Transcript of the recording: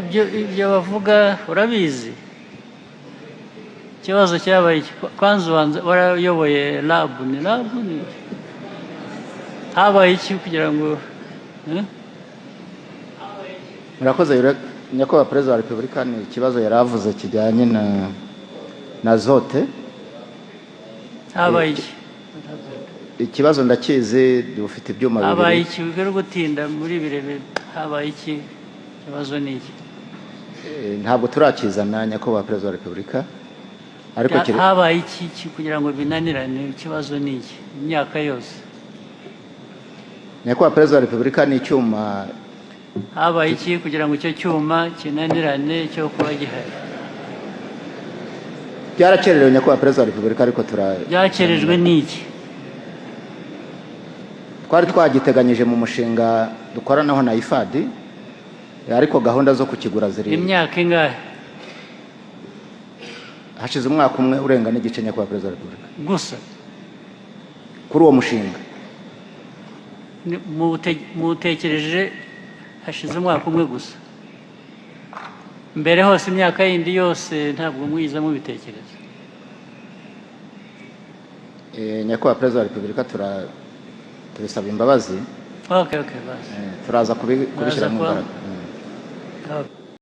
Ibyo bavuga urabizi. Ikibazo cyabaye iki? Kwanza ubanza warayoboye lab, ni lab, ni habaye iki kugira ngo, eh? Murakoze, Nyakubahwa Perezida wa Repubulika. Ni ikibazo yari avuze kijyanye na azote. Habaye iki? Ikibazo ndakizi, dufite ibyuma Habaye bibiri. iki? Bari gutinda muri birebire. Habaye iki? Ikibazo ni iki? Ntabwo turakizana, Nyakubahwa Perezida wa Repubulika, ariko Habaye iki kugira ngo binanirane? Ikibazo ni iki imyaka yose? Nyakubahwa Perezida wa Repubulika, ni icyuma. Habaye iki kugira ngo icyo cyuma kinanirane cyo kuba gihari? Byarakererewe, Nyakubahwa Perezida wa Repubulika, ariko Byakerejwe n'iki? Twari twagiteganyije mu mushinga dukoranaho na IFAD, ariko gahunda zo kukigura ziri Imyaka ingahe? Hashize umwaka umwe urenga n'igice, Nyakubahwa Perezida wa Repubulika. Gusa? Kuri uwo mushinga. Muwutekereje hashize umwaka umwe gusa? Mbere hose, imyaka yindi yose, ntabwo mwiza mubitekereza? Nyakubahwa Perezida wa Repubulika, tubisaba imbabazi. Okay, basi. Turaza kubishyiramo Muraza imbaraga. Okay.